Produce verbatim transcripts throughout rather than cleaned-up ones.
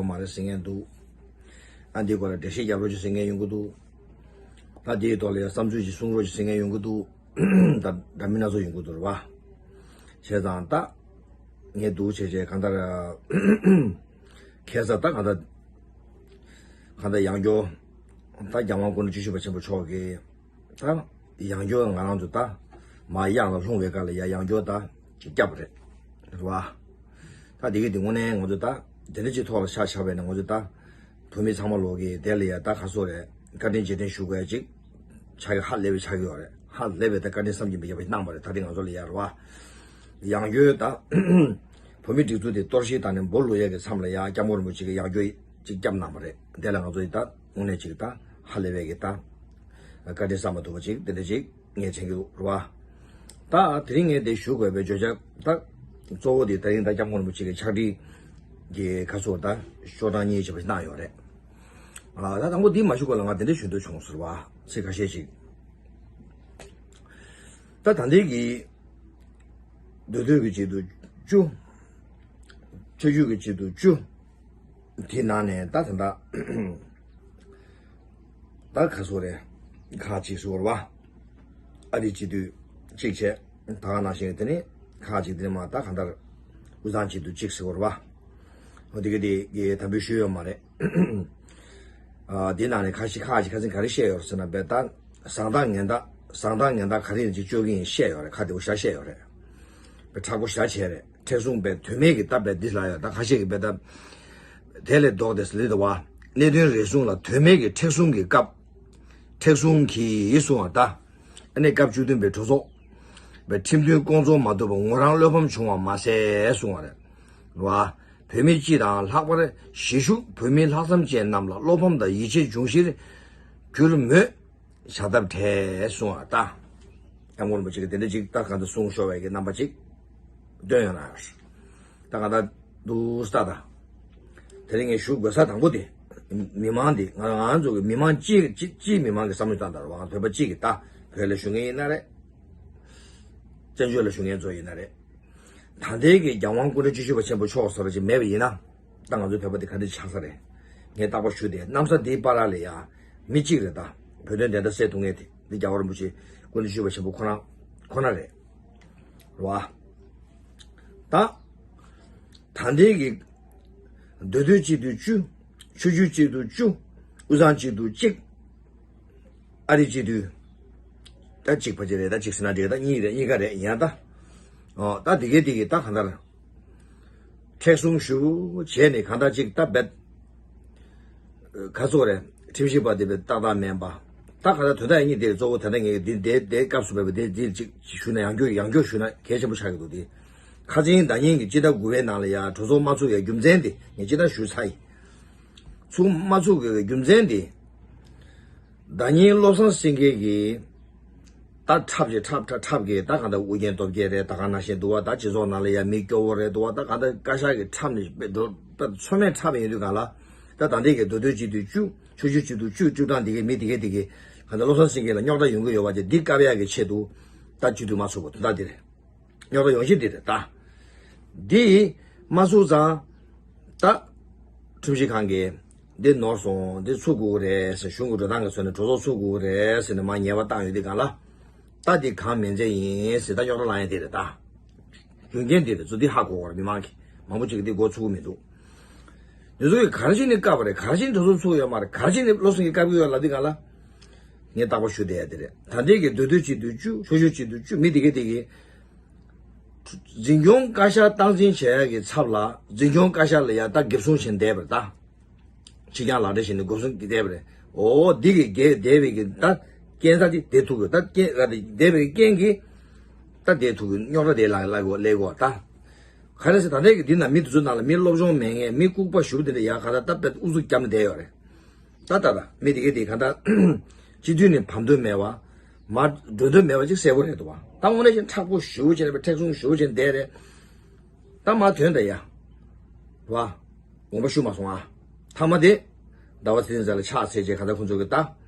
མ་རེད་ཟེར་མཁན་འདུག་ཨ་འདི་སྐོར་ལ་འགྲེལ་བཤད་རྒྱབ་རོགས་ཅིག་ཟེར་མཁན་ཡོང་གི་འདུག་ད་འདིའི་ཐོག་ལ་ཡང་བསམ་ཚུལ་ཅིག་གསུང་རོགས་ཅིག་ཟེར་མཁན་ཡོང་གི་འདུག་ད་འདྲ་མིན་སྣ་ཚོགས་ཡོང་གི་འདུག་རེད་བ། བྱས་ཙང་ད་ངས་འདུག་བྱས་བྱས་གང་ལྟར་ཁ་སང་ད་གང་ལྟར་གང་ལྟར་ཡང་བསྐྱར་ད་རྒྱལ་དབང་སྐུ་ཕྲེང་བཅུ་བཞི་པ་ཆེན་པོ་མཆོག་གིས། ད་ཡང་བསྐྱར་ང་རང་ཚོ་ད་མར་གཡང་ལ་ལྷུང་བའི་སྐབས་ལ་ཡ་ཡང་བསྐྱར་ད་ཅིག་བསྐྱབས་པ་རེད། རེད་བ། ད་དེ་གི་དེ་དངོས་གནས་ང་ཚོ་ད་དེ་འདྲ་ཅིག་ཐོག་ལ་ཤ་ཆགས་པས་ན་ང་ཚོ་ད་བོད་མི་ཚང་མ་ལོག་གི་དེ་ལ་ཡ་ད་ག་སོ་རེད། བཀའ་དྲིན་རྗེས་དྲན་ཞུ་དགོས་ཡ་ཅིག་ཆགས་ཀྱི་ཧ་ལས་པའི་ཆགས་ཀྱི་ཡོད་རེད། ཧ་ལས་པའི་ད་བཀའ་དྲིན་བསམ་གྱིས་མི་ཁྱབ་པ་གནང་བ་རེད། ད་དེ་ང་ཚོ་ལ་ཡ་རེད་བ། ཡང་བསྐྱར་ད་བོད་མི་སྒྲིག་འཛུགས་དེ་གཏོར་བཤིག་བཏང་ནས་འབོ་ལོ་ཡ་གི་མཚམས་ལ་ཡ་སྐྱབས་མགོན་རིན་པོ་ཆེ་གི་ཡང་བསྐྱར་ཅིག་བསྐྱབས་གནང་བ་རེད། དེ་ལ་ང་ཚོ་ཡི་ད་དངོས་གནས་ཅིག་ད་ཧ་ལས་པའི་གི་ད་བཀའ་དྲིན་བསམ་མ་ཐུབ་པ་ཅིག་དེ་འདྲ་ཅིག་ངས་དྲན་གྱི་འདུག་རེད་བ། ད་དེ་རིང་ངས་དེ་ཞུ་དགོས་པའི་བརྗོད་བྱ་ད་གཙོ་བོ་དེ་ད་རིང་ད་སྐྱབས་མགོན་རིན་པོ་ཆེ་གི་ཕྱག་བྲིས་ཀྱི་ཁ་ཕྱོགས་ད་ཤོག་གྲངས་གཉིས་བྱས་པ་ཞིག་གནང་ཡོད་རེད། ཨ་ད་དང་པོ་འདི་མ་ཞུ་གོང་ལ་ང་དེ་འདྲ་ཞུ་འདོད་བྱུང་ཟེར་བ་ཚིག་ཁ་ཤས་ཤིག་ད་ད་ལྟའི་གི་མདོ་སྟོད་ཀྱི་སྐྱིད་སྡུག་བཅུ། ཆོས་བརྒྱུད་ཀྱི་སྐྱིད་སྡུག་བཅུ། དེ་ནང་ནས་ད་ད་ད་ད་ག་སོ་རེད། ཁག་ཅིག་ཟེར་བ་རེད་བ། ཨ་རིའི་སྐྱིད་སྡུག་གཅིག་བྱས། ད་ག་ནང་བཞིན་དེ་ནས་ཁག་ཅིག་དེ་ནས་མ་ད་གང་ལྟར་དབུས་གཙང་སྐྱིད་སྡུག་གཅིག་ཟེར་བ་རེད་བ། འོ་དེ་ག་དེ་གའི་དམ་འབུལ་ཞུས་ཡོད་མ་རེད། ཨ་དེ་ནང་ནས་ཁ་ཤས་ཁག་ཅིག་ཁ་སང་ག་རེ་བཤད་ཡོད་ཟེར་ན་བས་ད་བཟང་དང་ངན་དང་བཟང་དང་ངན་དང་ག་རེ་ཡིན་ཅིག་བཅོས་ཀྱི་ཡིན་བཤད་ཡོད་རེད། ཁ་བདེ་པོ་ཞེ་དྲག་བཤད་ཡོད་རེད། བས་མཁྲེགས་པོ་ཞེ་དྲག་བྱས་རེད། མཁྲེགས་བཟུང་བས་དོན་མེད་ཀྱི་ད་བས་འདི་ལ་ཡོད་ད་ཁ་ཤས་ཀྱི་བས་ད་དེ་ལས་ལྡོག་སྟེ་ལི་ད་བ་གནད་དོན་རེ་ཟུང་ལ་དོན་མེད་ཀྱི་མཁྲེགས་བཟུང་གི་སྐབས། མཁྲེགས་བཟུང་གིས་གསུང་བ་ད། ཨ་ནི་སྐབས་བཅུ་བདུན་པའི་གྲོས་ཚོགས་པའི་ཁྲིམས་མཐུན་སྐོང་ཚོགས་མ་ཐུབ་པར་ངོ་རང་བློ་ཕམ་བྱུང་བ་མ་ཟད་གསུང་བ་རེད། རེད་བ། བོད་མི་སྤྱི་དང་ལྷག་པར་གཞིས་བཞུགས་བོད་མི་ལྷག་བསམ་ཅན་རྣམས་ལ་བློ་ཕམ་དང་ཡིད་ཆེས་འབྱུང་གཞིར་གྱུར་མོད། བྱ་ཐབས་བྲལ་གསུང་བ་ད། སྐྱབས་མགོན་རིན་པོ་ཆེ་གིས་དེ་འདྲ་ཅིག་ད་གང་དུ་གསུང་ཤོར་བའི་གི་རྣམ་པ་ཅིག་སྟོན་ཡོད་ན། ད་གང་ལྟར་འདུག་ས་ད། དེ་རིང་ངས་ཞུ་དགོས་ས་དང་པོ་དེ། མི་མང་འདི་ང་ང་ཚོ་གི་མི་མང་སྤྱི་སྤྱི་སྤྱིའི་མི་མང་གི་བསམ་བློ་བཏང་དང་རུང་བོད་པ་སྤྱི་གི་ད་བོད་ལ་བཞུགས་མཁན་ཡིན་ན་རེད། བཙན་བྱོལ་ལ་བཞུགས་མཁན་ཚོ་ཡིན་ན་རེད། ད་ལྟའི་གི་རྒྱལ་དབང་སྐུ་ཕྲེང་བཅུ་བཞི་པ་ཆེན་པོ་མཆོག་ཟེར་བ་ཅིག་མེད་པ་ཡིན་ན། ད་ང་ཚོའི་བོད་པ་འདི་ག་འདྲ་ཆགས་ས་རེད། ངས་རྟག་པར་ཞུ་དེ་གནམ་ས་འདིའི་བར་ལ་ཡ། མི་གཅིག་རེད་ད། བོད་དོན་བདེན་མཐའ་གསལ་ཐུབ་མཁན་དེ་འདི་རྒྱལ་བ་རིན་པོ་ཆེ་སྐུ་ཕྲེང་བཅུ་བཞི་པ་ཆེན་པོ་ཁོ་རང་ཁོ་ན་རེད། རེད་བ། ད། ད་ལྟའི་གི་མདོ་སྟོད་སྐྱིད་སྡུག་བཅུ། ཆོས་བརྒྱུད་སྐྱིད་སྡུག་བཅུ། དབུས་གཙང་སྐྱིད་སྡུག་གཅིག་ཨ་རི་སྤྱི་འཐུས། ད་གཅིག་ཕལ་ཆེར་རེད། ད་གཅིག་ཟེར་ན་འགྲིག་ད་གཉིས་རེད། གཉིས་ཀ་རེད་ཡིན་ད། ཨོ་ད་དེ་གའི་དེ་གི་ད་གང་ལྟར། མཁྲེགས་བཟུང་ཞུ་བྱས་ནས་གང་ལྟར་གཅིག་ད་བེད། ག་ཚོད་རེད། ཁྲིམས་ཞིབ་པ་དེ་བེད་ཏག་ཏག་མིན་པ། ད་གང་ལྟར་དོན་དག་ཡིན་གཉིས་དེ་གཙོ་བོ་ད་ལྟ་ངས་འདི་འདའི་འདའི་སྐབས་སུ་བབས་པ་འདི་འདི་གཅིག་ཞུ་ན་ཡང་བསྐྱར་ཡང་བསྐྱར་ཞུ་ན་གལ་ཆེན་པོ་ཆགས་ཀྱི་འདུག་དེ། ཁ་ཆེན་ཟླ་ཉིན་གྱི་སྤྱི་ཟླ་དགུ་པའི་ནང་ལ་ཡང་གྲོས་ཚོགས་མ་ཚུགས་ཡ་རྒྱུ་མཚན་དེ་ངས་སྤྱི་ཟླ་ཞུས་ཚར་ཡིན། ཚུགས་མ་ཚུགས་ཀྱི་རྒྱུ་མཚན་དེ། ཟླ་ཉིན་བློ་བཟང་སེང་གེ་གིས་ད་འཁྲབ་ཀྱི་འཁྲབ་འཁྲབ་འཁྲབ་ཀྱི་ད་གང་ལྟར་ཨུ་རྒྱན་སྟོབས་རྒྱལ་རེད། ད་ག་ནང་བཞིན་འདུག་བ། ད་སྤྱི་ཚོགས་ནང་ལ་ཡ་མི་སྐྱོ་བོ་རེད་འདུག་བ། ད་གང་ལྟར་བཀའ་ཤག་གི་འཁྲབ་ནས་འགྲོ་ད་ཚོད་མེད་འཁྲབ་ཡིན་དུས་གང་ལ། ད་ད་འདི་གའི་མདོ་སྟོད་སྤྱི་འཐུས་བཅུ་ཆོས་བརྒྱུད་སྤྱི་འཐུས་བཅུ་བཅུ་གྲངས་འདི་གའི་མི་འདི་གའི་འདི་གའི་གང་ལྟར་བློ་བཟང་སེང་གེ་ལ་རྙོག་དྲ་ཡོང་གི་ཡོད་པ་དེ་འདི་བཀབ་ཡག་གི་ཆེད་དུ་ད་སྤྱི་འཐུས་མ་ཚུགས་པ་དོན་དག་འདི་རེད། རྙོག་དྲ་ཡོང་གཞི་འདི་རེད་ད། འདི་མ་ཚུགས་ཙང་། ད། ཁྲིམས་ཞིབ་ཁང་གིས། འདི་ནོར་སོང་། འདི་ཚུགས་དགོས་རེད་ཟེར། གཞུང་གི་འགྲོ་སྟངས་ཀྱི་ཚོད་ནས་གྲོས་ཚོགས་ཚུགས་དགོས་རེད་ཟེར་ནས་མར་ཉེས་པ་བཏང་ཡོད་དུས་གང་ལ། ད་འདི་གང་མིན་ཚད་ཡིན་ཟེར་ད་རྙོག་དྲ་ལངས་ཡ་འདི་རེད་ད། རྒྱུ་རྐྱེན་འདི་རེད་ཚོ། འདི་ཧ་གོ་བར་མི་མང་གིས་མང་པོ་ཅིག་གིས་འདི་མགོ་ཚུགས་ཀྱི་མི་འདུག་འདི་ཚོ་གིས་ག་རེ་བྱས་ནས་བཀབ་པ་རེད། ག་རེ་བྱས་ནས་གྲོས་ཚོགས་ཚུགས་ཡོད་མ་རེད། ག་རེ་བྱས་ནས་བློ་སེང་གིས་བཀབ་ཀྱི་ཡོད་ལབ་དུས་གང་ལ། ངས་རྟག་པར་ཞུ་བསྡད་ཡ་འདི་རེད། ད་ལྟའི་གི་མདོ་སྟོད་སྤྱི་འཐུས་བཅུ་ཆོས་བརྒྱུད་སྤྱི་འཐུས་བཅུ་མི་འདི་གས་འདི་གས། འཛིན་སྐྱོང་བཀའ་ཤག་སྟངས་འཛིན་བྱེད་ཡ་གི་ཚབ་ལ་འཛིན་སྐྱོང་བཀའ་ཤག་ལ་ཡ་ད་འགེབས་སྲུང་བྱས་བསྡད་པ་རེད་ད། ཕྱི་རྐྱང་ལག་འབྲེལ་བྱས་ནས་འགེབས་སྲུང་བསྡད་པ་རེད། འོ་འདི་གི་འགེབས་བསྡད་པའི་གི་ད་རྐྱེན་ས་དེ་བསྡད་ཐུབ་གི་ད་རྐྱེན་ར་དེ་བསྡད་པའི་གི་རྐྱེན་གྱིས་ད་བསྡད་ཐུབ་གི་རྙོག་དྲ་དེ་ལ་ལ་གོ་ལས་གོ་ད། ག་རེ་ཟེར་ད་ལྟའི་གི་འདི་ན་མི་དེ་ཚོ་ནང་ལ་མི་སློབ་སྦྱོང་མེད་མཁན་མི་ལྐུགས་པ་ཞུ་དེ་འདྲ་ཡ་ག་ད་ད་པད་ཨུ་ཚུགས་བརྒྱབ་ནས་བསྡད་ཡོད་རེད། ད་ད་ད་མི་དེ་གས་དེ་ག་ད། སྤྱི་འཐུས་ནས་བབ་འདོད་མེད་པ། མར་འགྲོ་འདོད་མེད་པ་ཅིག་གསལ་པོ་རེད་འདུག་བ། ད་དངོས་གནས་ཀྱི་མཁྲེགས་པོ་ཞེ་པོ་བྱས་ནས་མཁྲེགས་བཟུང་ཞེ་པོ་བྱས་ནས་བསྡད་རེད། ད་མར་ཐོན་ད་ཡ། བ། དགོངས་པ་ཞུ་མ་སོང་ཨ། མཐའ་མ་དེ། ཟླ་བ་ཚེ་རིང་ལགས་ལ་ཕྱག་འཚལ་རྗེས་ག་ད་ཁོང་ཚོ་གི་ད།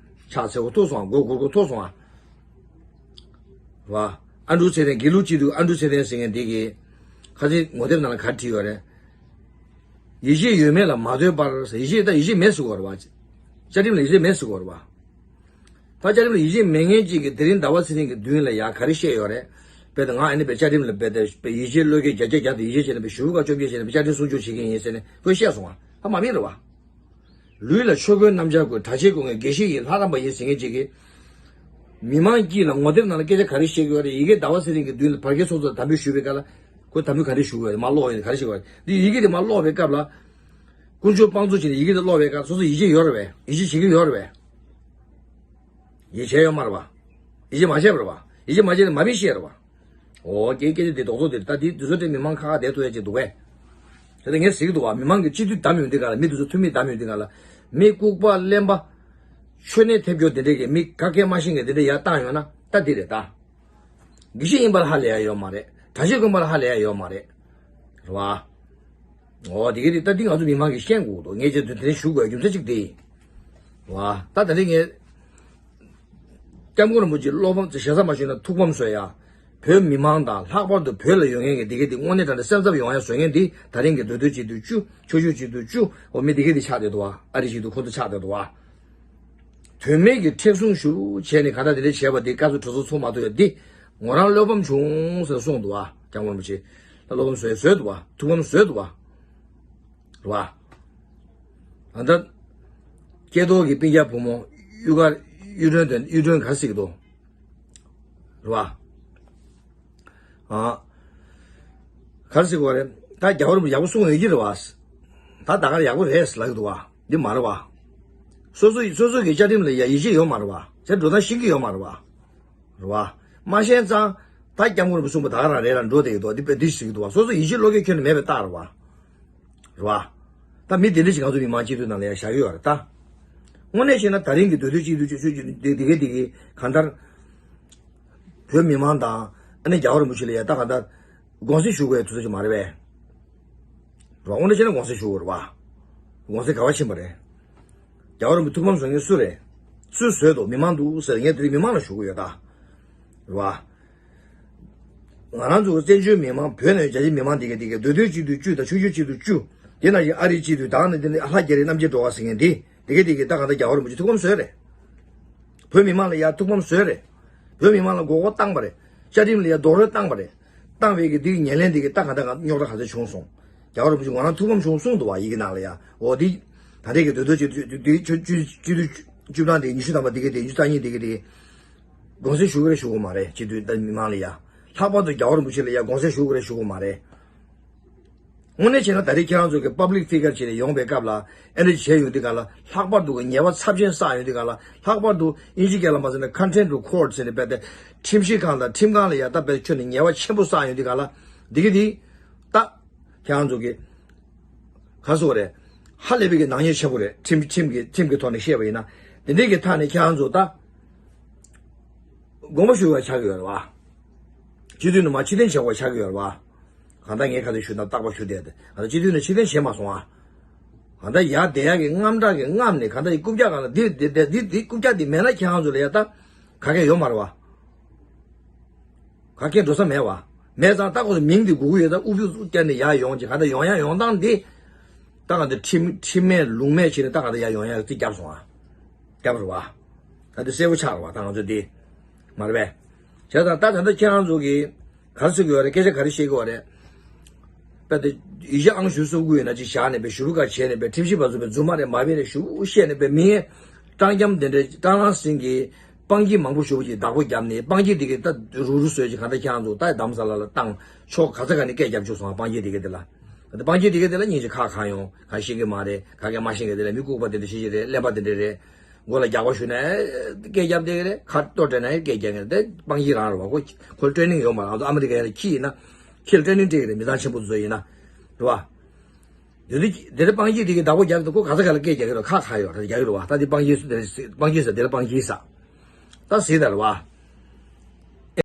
ཕྱག་འཚལ་བ་ཐུག་སོང་ཨ། མགོ་སྒུར་དགོས་ཐུག་སོང་ཨ། བ། ཨ་འབྲུག་ཚེ་རིང་དགེ་ལུགས་སྤྱི་འཐུས་ཨ་འབྲུག་ཚེ་རིང་ཟེར་མཁན་དེ་གིས། ཁ་ཆེ་ངོ་དེབ་ནང་ལ་ག་རེ་བྲིས་ཡོད་རེད། ཡིད་ཆེས་ཡོད་མེད་ལ་མ་ལྟོས་པར། ཡིད་ཆེས་ད་ཡིད་ཆེས་མེད་ཟེར་གྱི་ཡོད་རེད་བ། བཅའ་ཁྲིམས་ལ་ཡིད་ཆེས་མེད་ཟེར་གྱི་ཡོད་རེད་བ། ད་བཅའ་ཁྲིམས་ལ་ཡིད་ཆེས་མེད་མཁན་ཅིག་གིས་དེ་རིང་ཟླ་བ་ཚེ་རིང་གི་མདུན་ལ་ཡ་ག་རེ་བཤད་ཡོད་རེད། དཔེ་ད་ང་ཨ་ནི་དཔེ་བཅའ་ཁྲིམས་ལ་དཔེ་དེ་དཔེ་ཡིད་ཆེས་བློས་འགེལ་བརྒྱ་ཆ་བརྒྱ་དང་ཡིད་ཆེས་བྱས་ནས་དཔེ་ཞུ་བ་བཅོ་བརྒྱད་བྱས་ནས་དཔེ་བཅའ་ཁྲིམས་སྲུང་སྐྱོབ་བྱེད་མཁན་ཡིན་ཟེར་ནས་ཁོས་བཤད་སོང་བ། ད་མ་མིན་རེད་བ། ལུས་ལ་ཆོས་གོས་སྣམ་སྦྱར་དགོས། གྲྭ་ཆས་གོན་མཁན་དགེ་བཤེས་ཡིན་ལྷ་རམས་པ་ཡིན་ཟེར་མཁན་ཅིག་གིས། མི་མང་དཀྱིལ་ལ་ངོ་དེབ་ནང་ལ་སྐད་ཆ་ག་རེ་བཤད་ཀྱི་ཡོད་རེད། ཡི་གེ་ཟླ་བ་ཚེ་རིང་གི་མདུན་ལ་བར་བརྒལ་ཚོགས་གཙོ་ལ་དམ་འབུལ་ཞུ་བའི་སྐབས་ལ། ཁོས་དམ་འབུལ་ག་འདྲ་ཞུ་དགོས་རེད། མར་ཀློག་ཡོད་ག་རེ་བཤད་དགོས་རེད། འདི་ཡི་གེ་དེ་མར་ཀློག་པའི་སྐབས་ལ། དཀོན་མཆོག་དཔང་བཙུགས་བྱས་ནས་ཡི་གེ་དེ་ཀློག་པའི་སྐབས་སོ་སོ་ཡིད་ཆེས་ཡོད་རེད་པས། ཡིད་ཆེས་བྱེད་ཀྱི་ཡོད་རེད་པས། ཡིད་ཆེས་ཡོད་མ་རེད་པ། ཡིད་ཆེས་མ་བྱས་པ་རེད་པ། ཡིད་ཆེས་མ་བྱས་ནས་མ་དཔེ་བཤད་རེད་པ། འོ་ཀྱེ་སྐད་ཆ་འདི་རྡོག་རྡོག་འདི་རེད། ད་འདི་འདི་ཚོ་དེ་མི་མང་ཁ་ཁ་བསྡད་ཐུབ་ཡ་ཅིག་འདུག་གས། དེ་ལྟར་ངས་ཟེར་གྱི་འདུག་བ། མི་མང་གི་སྤྱི་འཐུས་བདམས་ཡོང་དུས་སྒང་ལ། མི་འདི་ཚོ་འཐུས་མི་བདམས་ཡོང་དུས་སྒང་ལ། མི་ལྐུགས་པ་གླེན་པ། ཆོ་ནད་ཐེབས་རྒྱུ་དེ་འདྲས་ཀྱི་མི་ག་གེ་མ་ཤེས་མཁན་དེ་འདྲས་ཡར་བཏང་ཡོང་ན་ད་འདི་རེད་ད། དགེ་བཤེས་ཡིན་པ་ལ་ཧ་ལས་ཡ་ཡོད་མ་རེད། གྲྭ་ཆས་གོན་པ་ལ་ཧ་ལས་ཡ་ཡོད་མ་རེད། རེད་བ། འོ་དེ་ག་དེ་ད་འདི་ང་ཚོ་མི་མང་གིས་ཤེས་དགོས་འདུག་ངས་ཅིག་དེ་འདྲ་ཞུ་དགོས་རྒྱུ་མཚན་གཅིག་དེ་ཡིན། བ། ད་ད་རེས་ངས་སྐྱབས་མགོན་རིན་པོ་ཆེ་བློ་ཕམ་ཞེ་ས་མ་ཞུས་ན་ཐུགས་ཕམ་བཟོས་ཡ། བོད་མི་མང་དང་ལྷག་པར་དུ་བོད་ལ་ཡོད་མཁན་གྱི་དེ་ག་དེ་དངོས་གནས་དྲང་གནས་སེམས་འཚབ་ཡོང་ཡ་བཟོ་མཁན་དེ་ད་རིང་གི་མདོ་སྟོད་སྤྱི་འཐུས་བཅུ། ཆོས་ཕྱོགས་སྤྱི་འཐུས་བཅུ། འོ་མི་དེ་ག་དེ་ཆགས་བསྡད་འདུག་བ། ཨ་རི་སྤྱི་འཐུས་ཁོང་ཚོ་ཆགས་བསྡད་འདུག་བ། དོན་མེད་ཀྱི་མཁྲེགས་བཟུང་ཞུ་བྱས་ནས་ག་ད་དེ་འདྲ་བྱས་པ་དེ་སྐབས་སུ་གྲོས་ཚོགས་ཚོགས་མ་ཐུབ་ཡ་འདི་ངོ་རང་བློ་ཕམ་བྱུང་ཟེར་གསུངས་འདུག་བ། སྐྱབས་མགོན་རིན་པོ་ཆེ་ལ་བློ་ཕམ་བཟོས་བཟོས་འདུག་བ། ཐུགས་ཕམ་བཟོས་འདུག་བ། རེད་བ། ཨ་ད། སྐྱེ་རྡོར་གྱི་སྤུན་ཀྱག་བུ་མོ་གཡུ་དཀར་གཡུ་སྒྲོན་དེ་གཡུ་སྒྲོན་ག་རེ་ཟེར་གྱི་འདུག་རེད་བ། ཨ། ག་རེ་ཟེར་དགོས་རེད། ད་རྒྱལ་བ་རིན་པོ་ཆེ་ཡག་པོ་གསུངས་ཡོད་ཀྱི་རེད་བ། ད་ད་ག་ཡག་པོ་རེད་ལབ་ཀྱི་འདུག་བ། འདི་མ་རེད་བ། སོ་སོ་སོ་སོ་གི་བཅའ་ཁྲིམས་ལ་ཡ་ཡིད་ཆེས་ཡོད་མ་རེད་བ། དེ་འགྲོ་སྟངས་ཤེས་ཀྱི་ཡོད་མ་རེད་བ། རེད་བ། མ་ཤེས་ཙང་། ད་སྐྱབས་མགོན་རིན་པོ་ཆེ་གསུངས་པ་ད་ག་རང་རེད་ལ་འགྲོ་བསྡད་ཀྱི་འདུག་འདི་དཔེ་འདི་ཞིག་འདུག་བ། སོ་སོ་ཡིད་ཆེས་བློ་འགེལ་ཁྱོན་ནས་མེད་པའི་རྟགས་རེད་བ། རེད་བ། ད་མི་དེ་འདྲ་ཞིག་ང་ཚོ་མི་མང་སྤྱི་འཐུས་ནང་ལ་ཡང་བཞག་གི་ཡོད་རེད་ད། དངོས་གནས་བཤད་ན་ད་རིང་གི་མདོ་སྟོད་སྤྱི་འཐུས་ཆོས་ཆོས་ཀྱི་འདི་འདི་གའི་འདི་གའི་གང་ལྟར། བོད་མི་མང་དང་ཨ་ནི་རྒྱལ་བ་རིན་པོ་ཆེ་ལ་ཡང་ད་གང་ལྟར་དགོངས་སེལ་ཞུ་དགོས་ཡ་དུས་ཚོད་ཅིག་མ་རེད་པས། རེད་བ། དངོས་གནས་བཤད་ན་དགོངས་སེལ་ཞུ་དགོས་རེད་བ། དགོངས་སེལ་ག་བ་ཕྱིན་པ་རེད། རྒྱལ་བ་རིན་པོ་ཐུགས་ཕམ་བཟོ་མཁན་སུ་རེད། སུས་བཟོས་འདུག་མི་མང་འདུག་ཟེར་ངས་དེ་རིང་མི་མང་ལ་ཞུ་གི་ཡོད་ད། རེད་བ། ང་རང་ཚོ་བཙན་བྱོལ་མི་མང་བོད་ནང་རྒྱ་ཆེ་མི་མང་དེ་ག་དེ་ག་མདོ་སྟོད་སྤྱི་འཐུས་བཅུ་དང་ཆོས་བརྒྱུད་སྤྱི་འཐུས་བཅུ། དེ་ནང་བཞིན་ཨ་རིའི་སྤྱི་འཐུས་དང་ནི་དེ་ནི་ལྷ་རྒྱ་རི་རྣམ་རྒྱལ་སྒྲོལ་དཀར་ཟེར་མཁན་དེ་དེ་ག་དེ་ག་ད་གང་ལྟར་རྒྱལ་བ་རིན་པོ་ཆེ་ཐུགས་ཕམ་བཟོས་རེད། བོད་མི་མང་ལ་ཡ་ཐུགས་ཕམ་བཟོས་རེད། བོད་མི་མང་ལ་མགོ་སྐོར་བཏང་པ་རེད། བཅའ་ཁྲིམས་ལ་ཡ་རྡོག་རོལ་བཏང་པ་རེད། བཏང་བའི་གི་དེ་གི་ཉེར་ལེན་དེ་གི་ད་གང་ལྟར་གང་རྙོག་དྲ་ག་ཚོད་བྱུང་སོང་། རྒྱལ་བ་རིན་པོ་ཆེ་ང་རང་ཐུགས་ཕམ་བྱུང་གསུངས་འདུག་བ། ཡི་གེ་ནང་ལ་ཡ། འོ་དེ། ད་ལྟའི་གི་མདོ་སྟོད་སྤྱི་འཐུས་དེ་ཆོས་ཆོས་ཆོས་དུས་བཅུ་བདུན་དེ་ཉི་ཤུ་ཐམ་པ་དེ་གི་དེ་ཉི་ཤུ་རྩ་གཉིས་དེ་གི་དེ། དགོངས་སེལ་ཞུ་གི་རེད་ཞུ་གི་མ་རེད། སྤྱི་འཐུས་ད་མི་མང་ལ་ཡ། ལྷག་པར་དུ་རྒྱལ་བ་རིན་པོ་ཆེ་ལ་ཡ་དགོངས་སེལ་ཞུ་གི་རེད་ཞུ་གི་མ་རེད། དངོས་གནས་བྱས་ན་ད་རེས་ཁྱེད་རང་ཚོ་གི་པབ་ལིག་ཕི་གར་བྱས་ནས་ཡོང་པའི་སྐབས་ལ་ཨེ་འདྲ་བྱས་ཡོང་དུས་ག་ལ་ལྷག་པར་དུ་གི་ཉེས་པ་ཚབས་ཆེན་བསགས་ཡོང་དུས་ག་ལ་ལྷག་པར་དུ་དབྱིན་ཇི་སྐད་ལ་མ་ཟེར་ན་contempt of court ཟེར་ནས་དཔེ་དེ་ཁྲིམས་ཞིབ་ཁང་དང་ཁྲིམས་ཁང་ལ་ཡ་ད་དཔེ་ཁྱོན་ནས་ཉེས་པ་ཆེན་པོ་བསགས་ཡོང་དུས་ག་ལ་འདི་གི་འདི་ད་ཁྱེད་རང་ཚོ་གི་ག་སོ་རེད། ཧ་ལས་པའི་གི་ནག་ཉེས་ཆེན་པོ་རེད། ཁྲིམས་ཁྲིམས་ཀྱི་ཁྲིམས་ཀྱི་ཐོག་ནས་བཤད་པ་ཡིན་ན་དེ་འདྲའི་གི་ཐག་ནས་ཁྱེད་རང་ཚོ་ད་དགོངས་པ་ཞུ་བ་ཆགས་ཀྱི་ཡོད་རེད་བ། སྤྱི་འཐུས་ནས་མར་ཕྱིར་འཐེན་བྱེད་དགོས་ཆགས་ཀྱི་ཡོད་རེད་བ། གང་ལྟར་ངས་ཁ་ཚོད་ཞུ་ན་རྟག་པར་ཞུ་བསྡད་དེ་ང་ཚོ་སྤྱི་འཐུས་ནས་ཕྱིར་འཐེན་བྱེད་མ་སོང་ཨ། གང་ལྟར་ཡར་བསྡད་ཡག་གི་རྔམ་སྐྲག་གི་རྔམ་ནས་གང་ལྟར་ཡི་རྐུབ་བཀྱག་གང་ལ་འདི་འདི་འདི་འདི་འདི་རྐུབ་བཀྱག་འདི་མེད་ན་ཁྱེད་རང་ཚོ་ལ་ཡ་ད་ག་གེ་ཡོད་མ་རེད་བ། ག་གེ་འགྲོ་ས་མེད་བ། མེད་ཙང་ད་ཁོ་ཚོ་མིང་འདི་སྒུག་གི་ཡོད། ད་ཨུ་བུ་ཨུ་བསྐྱར་ནས་ཡར་ཡོང་ཅིག་གང་ལྟར་ཡོང་ཡ་ཡོང་སྟངས་འདི་ད་གང་ལྟར་ཁྲིམས་ཁྲིམས་མེད་ལུགས་མེད་བྱས་ནས་ད་གང་ལྟར་ཡར་ཡོང་ཡ་རྩིས་བརྒྱབ་སོང་ཨ། བརྒྱབ་རེད་བ། ད་འདི་གསལ་པོ་ཆགས་རེད་བ། ད་ང་ཚོ་འདི་མ་རེད་པས། བྱས་ཙང་ད་ད་ལྟ་ཁྱེད་རང་ཚོ་གིས་ག་རེ་ཟེར་གི་ཡོད་རེད། སྐད་ཆ་ག་རེ་བཤད་གི་ཡོད་རེད། དཔེ་དེ་ཡིག་ཆ་ཨང་ཞུ་སོ་དགུ་ཡིན་ན་ཅིག་བཞག་ནས་དཔེ་ཞུ་ག་བྱས་ནས་དཔེ་ཁྲིམས་ཞིབ་པ་ཚོ་དཔེ་རྫུན་མ་རེད་མ་རེད་ཞུ་བཤད་ནས་དཔེ་མི་སྤྲང་འཁྱམ་དེ་འདྲ་སྤྲང་ལང་ཟིན་གི་སྤང་སྐྱིད་མང་པོ་ཞུ་བ་ཅིག་བདག་པོ་བརྒྱབ་ནས་སྤང་སྐྱིད་དེ་གི་ད་རུ་རུ་བཟོས་ཅིག་གང་ལྟར་ཁྱེད་རང་ཚོ་ད་རྡ་རམ་ས་ལ་ལ་བཏང་ཕྱོགས་ག་ཚ་ག་ནས་སྐད་རྒྱབ་བཅུག་སོང་ཨ། སྤང་སྐྱིད་དེ་གི་དེ་ལ་ད་སྤང་སྐྱིད་དེ་གི་དེ་ལ་སྙིང་རྗེ་ཁག་གང་ཡོང་གང་ཤེས་གི་མ་རེད། ག་གེ་མ་ཤེས་གི་དེ་ལ་མི་ལྐུགས་པ་དེ་འདྲ་ཤེས་ཤེས་རེད། གླེན་པ་དེ་འདྲ་རེད། མགོ་ལ་རྒྱག་པ་ཞུ་ན་སྐད་རྒྱབ་བསྡད་ཀྱི་རེད། ཁ་ལྟོ་སྤྲད་ན་སྐད་རྒྱག་གི་རེད། དེ་སྤང་སྐྱིད་རང་རེད་བ། ཁོ་ཁོ་ཊེ་ནིང་ཡོད་མ་རེད། ང་ཚོ་ཨ་མི་རི་ཀ་ཡ་ལ་ཁྱི་ཡིན་ན་ཁྱི་ལ་ཊེ་ནིང་སྤྲད་ཀྱི་རེད། མི་ཚང་ཆེན་པོ་ཚོ་ཡིན་ན་རེད་བ། དེ་དུས་དེ་རེད་སྤང་སྐྱིད་དེ་གི་བདག་པོ་རྒྱག་གི་འདུག་ཁོ་ག་ས་ག་ལ་སྐད་རྒྱག་གི་རེད། ཁ་ཁ་ཡོད་རེད་རྒྱག་གི་རེད་བ། ད་དེ་སྤང་སྐྱིད་སུ་དེ་རེད་སྤང་སྐྱིད་ཟེར་དེ་ལ་སྤང་སྐྱིད་ཟེར། ད་ཟེར་ད་རེད་བ།